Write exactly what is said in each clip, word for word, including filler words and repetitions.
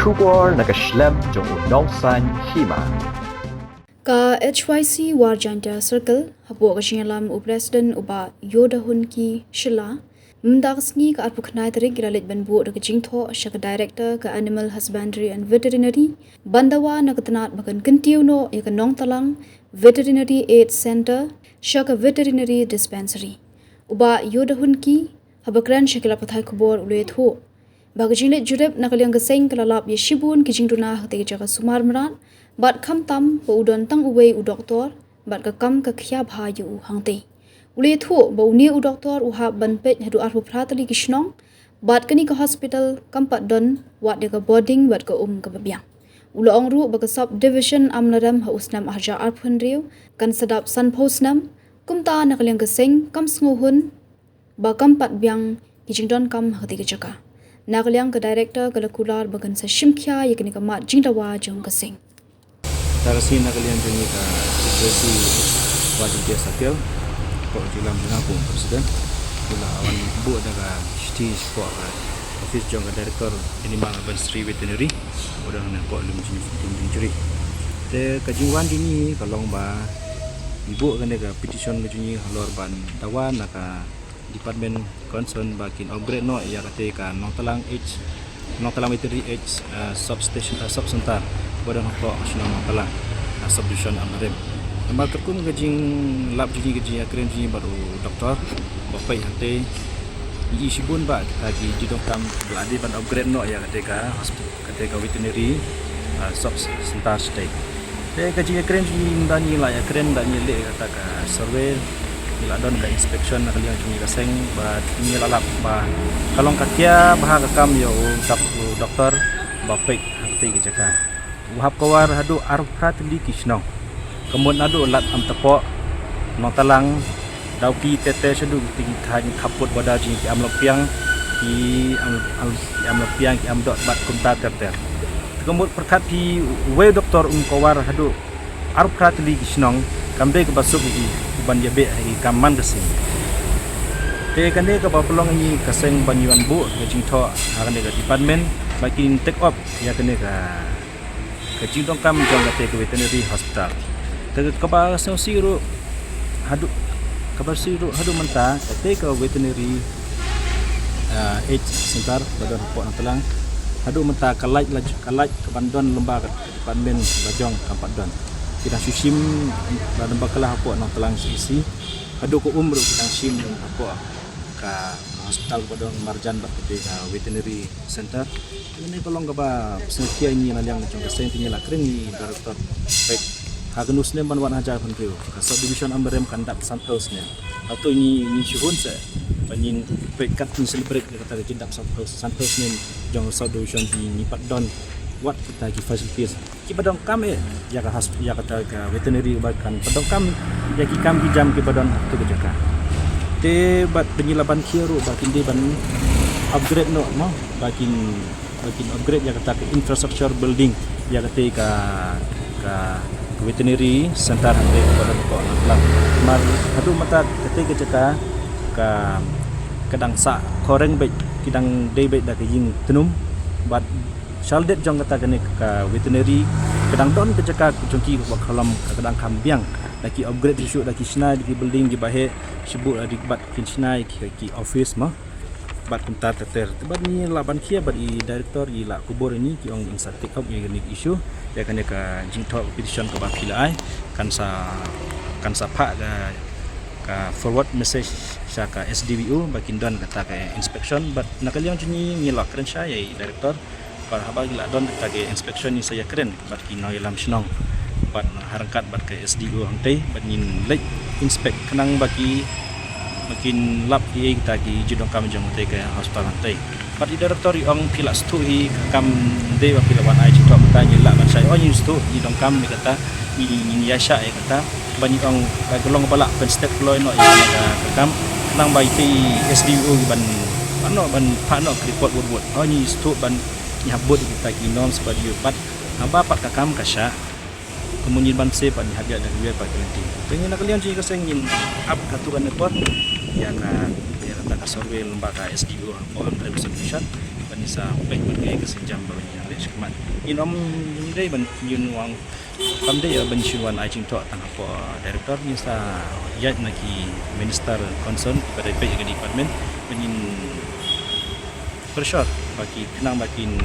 Khubor na ka shlem jong u Nongsaiñ Hima. Ka H Y C War Jaintia Circle, hapoh ka jingïalam u President u Bah Yodahunki Shylla, mynta ka sngi ka arphew khyndai tarik ki la leit ban buh da ka jingthoh sha ka Director ka Animal Husbandry and Veterinary, ban dawa na ka tnat ba kan kyntiew noh ïa ka Nongtalang Veterinary Aid Center sha ka Veterinary Dispensary. U Bah Yodahunki, haba kren sha ki lad pathai khubor u la ïathuh ba ka jingleit jurip na ka liang ka seng ka la lap ïa shibun ki jingduna ha katei ka jaka sumar mrad, bad khamtam ba u don tang uwei u doktor, bad ka kam ka khia bha ïa u hangtei. U la ïathuh ba une u doktor u hap ban peit haduh arphew phra tylli ki shnong, bad kane ka hospital kam pat don wat ïa ka boarding bad ka um kaba biang. U la ong ruh ba ka sub division Amlarem ha u snem ar hajar arphew hynriew kan sa dap sanphew snem, kumta na ka liang ka seng kam sngewhun ba kam pat biang ki jingdonkam ha katei ka jaka. Na ka liang ka Director ka la kular ba kan sa shim khia ïa kane ka mat jingdawa jong ka seng. Tara sien na ka liang jong ngi ka H Y C War Jaintia Circle, hapoh ka jingïalam jong nga kum u President, ki la wan buh da ka shithi shapoh ka office jong ka Director Animal Husbandry Veterinary, uba don hapoh Lumjing, Lumjingkyrih. Te ka jingwan jong ngi ka long ba ngi buh kane ka petition ka jong ngi halor ban dawa na ka department concern ba kin upgrade noh ïa katei ka Nongtalang H, Nongtalang Veterinary H, uh, substation, uh, sub center, ba don hapoh ka shnong Nongtalang, uh, subdivision Amlarem. Namar katkum ka jinglap jong ngi, ka jingïakren jong ngi bad u doktor ba peit hangtei, ngi i shibun ba kita ki jingdonkam ba la dei ban upgrade noh ïa katei ka hospital, katei ka veterinary, ah, sub center shatei. Te ka jingïakren jong ngi, ynda ngi la ïakren, ynda ngi leh kata ka survey, ngi la don ka inspection na ka liang jong ngi ka seng, bad ngi la lap ba ka long ka khia bha ka kam ïa u dok-, u doktor ba peit ha katei ka jaka. U hap kawar haduh arphew phra tylli ki shnong. Ka mut naduh Lad Amtapoh, Nongtalang, Dawki, Tete, shaduh ki thaiñ khappud border jong ngi, ki Amlokpiang, ki Am, Am, ki Amlokpiang, ki Amdot bad kumta ter ter. Te ka mut pyrkhat phi, uwei u doktor um kawar haduh arphew phra tylli ki shnong, kam dei kaba suk ïa i ban ïabeh ha i kam man ka seng. Te kane kaba pynlong ïa ngi ka seng ban ïa wan buh ka jingthoh ha kane ka department ba kin take up ïa kane ka ka jingdonkam jong katei ka veterinary hospital. Te kaba sngewsih ruh haduh, kaba sngewsih ruh haduh mynta katei ka veterinary, ah, H center ba don hapoh Nongtalang, haduh mynta ka light la, ka light kaban don lyngba ka department la jong kam pat don. Ki dang shu shim la dang bakla hapoh Nongtalang C C. Haduh ka um ruh ki dang shim hapoh ka, ka hospital ba don marjan bad katei ka veterinary center. Kane ka long kaba sngewkhia ïa ngi na liang jong ka seng, te ngi la kren ïa i director. Peit, ha kano snem ban wan hajar hynriew, ka subdivision Amlarem kan dap sanphew snem. Hato ngi, ngi shu hun seh ba ngin peit kat ngi celebrate ïa kata ka jingdap sanphew, sanphew snem jong subdivision, te ngi pat don wat kita ki facilities kiba donkam eh ïa ka hosp-, ïa kata ka veterinary ba kan pat donkam ïa ki kam ki jam kiba don ha kata ka jaka. Te bad ba ngi la ban khia ruh ba kin dei ban upgrade noh mo, ba kin, ba kin upgrade ïa kata ka infrastructure building ïa katei ka, ka, ka veterinary center hangtei kaba don hapoh Nongtalang. Namar haduh mynta katei ka jaka ka, ka dang sah khoreng beit, ki dang dei beit da ka ïing tnum bad shaldet jong kata kane ka veterinary ka dang don ka jaka jong ki kaba khlem, ka dang kham biang. Da ki upgrade shuh shuh, da ki shna da ki building kiba heh shibun, da ki, bad kin shna ki, ki office mo, bad kumta ter ter. Te bad ngi la ban khia bad i director, i la kubur ïa ngi, ki ong in sa take up ïa kane ka issue. Ïa kane ka jingthoh petition kaba phi la ai kan sa, kan sa phah ka, ka forward message sha ka S D V O ba kin don kata ka inspection. Bad na ka liang jong ngi, ngi la kren shai ïa i director. Bad haba ki la don kata ka inspection, ngin sa ïakren bad ki nongïalam shnong bad ha ryngkat bad ka S D O hangtei, bad ngin leit inspect khnang ba ki, ba kin lap ïa kita ki jingdonkam jong katei ka hospital hangtei. Bad i director i ong phi la sngewthuh hi, kam dei ba phi la wan ai jingthoh mynta, ngi la ban shai, oh ngi sngewthuh, ngi donkam ïa kata, ngi, ngin ïa shah ïa kata. Bad i ong ba ka long ba lah ban step kloi noh ïa kane ka, ka kam, khnang ba itei i S D O i ban, ban noh, ban phah noh ka report wut wut. Oh ngi sngewthuh, ban ngi hap bud ïa kita ki norms bad ïa, bad haba pat ka kam ka shah, ka mut ngin ban sep bad ngi hap ïa da ka wei pat ka lynti. Te ngi na ka liang jong ngi ka seng ngin ap katto katne por ïa ka, ïa kata ka survey lyngba ka S D O hapoh Amlarem Subdivision. Bad Sa peit bad kaei ka sienjam ba ngin ïa leh shakhmat. Ngin ym dei ban ngin wan, kam dei ban shu wan ai jingthoh tang hapoh director, ngin sa ïaid na ki minister concern ba dei peit ka department, ban ngin pressure ba ki khnang ba kin,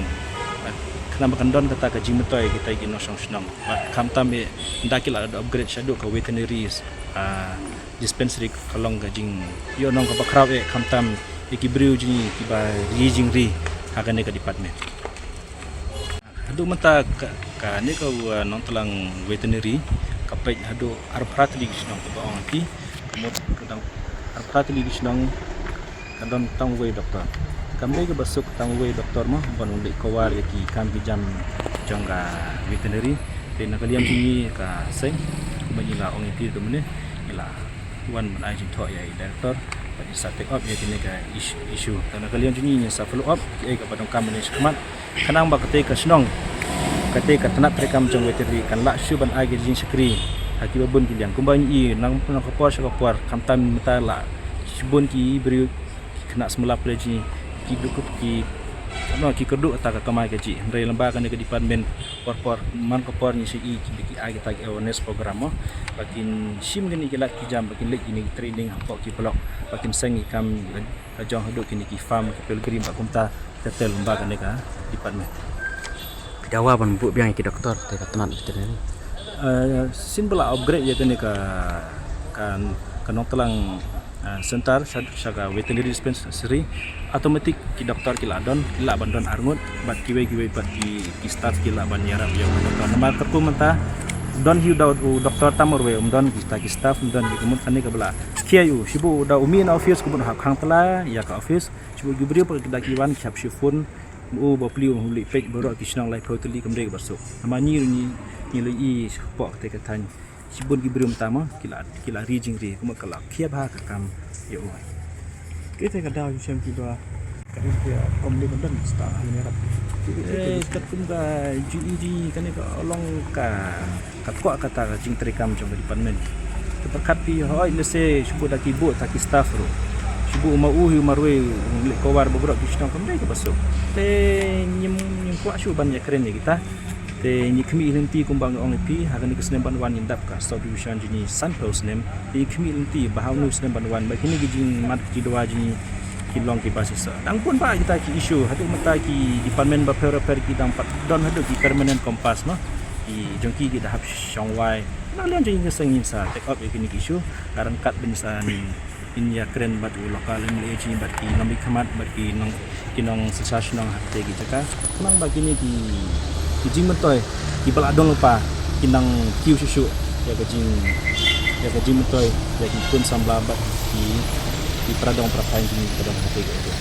khnang ba kan don kata ka jingmyntoi kita ki nongshong shnong. Bad khamtam eh, ynda ki la upgrade shaduh ka veterinary, ah, dispensary, ka long ka jingïohnong kaba khraw eh, khamtam ïa ki briew jong ngi kiba ri jingri ha kane ka department. Haduh mynta ka, kane ka, uh, Nongtlang Veterinary ka peit haduh arphew phra tylli ki shnong, kaba ong ïa ki, mut ka dang arphew phra tylli ki shnong ka don tang uwei doktor. Kam dei kaba suk tang uwei doktor mo ban leh cover ïa ki kam ki jam jong ka veterinary. Te na ka liang jong ngi ka seng, kumba ngi la ong ïa phi mynne, ngi la wan ban ai jingthoh ïa i director ba in sa take up ïa kane ka is-, issue. Te na ka liang jong ngi ngin sa follow up kiei kaba donkam ban ïa shakhmat, khnang ba katei ka shnong, katei ka tnat treikam jong veterinary kan lah shuh ban ai ka jingshakri ha kiba bun ki liang. Kumba ngi i na ka por sha ka por, khamtam mynta la shibun ki briew, ki khynnah samla pyrshah jong ngi, ki duk ki, no, ki kyrduh kata ka kamai kajih. Hynrei lyngba kane ka department, por por, man ka por ngi sa i ki, ki ai kita ki awareness program mo, ba kin shim kine ki lad ki jam, ba kin leit kine ki training hapoh ki block, ba kin seng ki kam la jong haduh kine ki farm, ki pilgrim, ba kumta ka tel lyngba kane ka department. Dawa ban buh biang ïa ki doktor te ka tnat veterinary. Eh, shisien ba la upgrade ïa kane ka, ka, ka Nongtlang, eh, center sha, sha ka veterinary dispensary, automatic ki doktor ki la don, ki lah ban don arngut, bad kiwei kiwei pat ki, ki staff ki lah ban ïarap ïa u doktor. Namar katkum mynta don hi u da u doktor tang marwei, um don kita ki staff, um don hi, ka mut kane kaba la khia ïa u. Shibun u da u mih na office, ka mut u hap khang tla ïa ka office. Shibun ki briew pat da ki wan ki hap shu phone, u ba plie u leit peit baroh ki shnong laiphew tylli, kam dei kaba suk. Namar ngi, ngi, ngi la i shapoh katei ka thaiñ, shibun ki briew mynta mo ki la, ki la ri jingri, ka mut ka la khia bha ka kam ïa u. Kaei te ka daw jong shem kiba ka ri phi, ym dei ban don staff ban ïarap? Eh, katkum ka G E D, kane ka long ka, ka kwah kata ka jingtreikam jong ka department. Te pyrkhat phi, hooid, lehse shibun da ki buh ta ki staff ruh, shibun ma u hi u marwei u leit cover baroh ki shnong, kam dei kaba suk. Te ngim, ngim kwah shuh ban ïakren ïa kita. Te ngi khmih lynti, kumba nga ong ïa phi, ha kane ka snem ban wan ngin dap ka sub division jong ngi sanphew snem. Te ngi khmih lynti ba ha une u snem ban wan, ba kine ki jingmad ki dawa jong ngi ki long kiba shisha. Dang bun bah kita ki issue, haduh mynta ki department bapher bapher ki dang pat don haduh ki permanent compass mo. Ki jong ki ki da hap shong wai. Na liang jong ngi ka seng ngin sa take up ïa kine ki issue. Ka ryngkat ban sa ngin ïakren bad u local M L A jong ngi bad ki nongmihkhmat bad ki nong, ki nongsynshar shnong ha katei ki jaka. Khnang ba kine ki, ki jingmyntoi kiba la don lypa kin nang kiew shuh shuh ïa ka jing, ïa ka jingmyntoi ïa ki khun samla bad ki, ki para dong para thaiñ jong ngi kiba don ha katei ka area.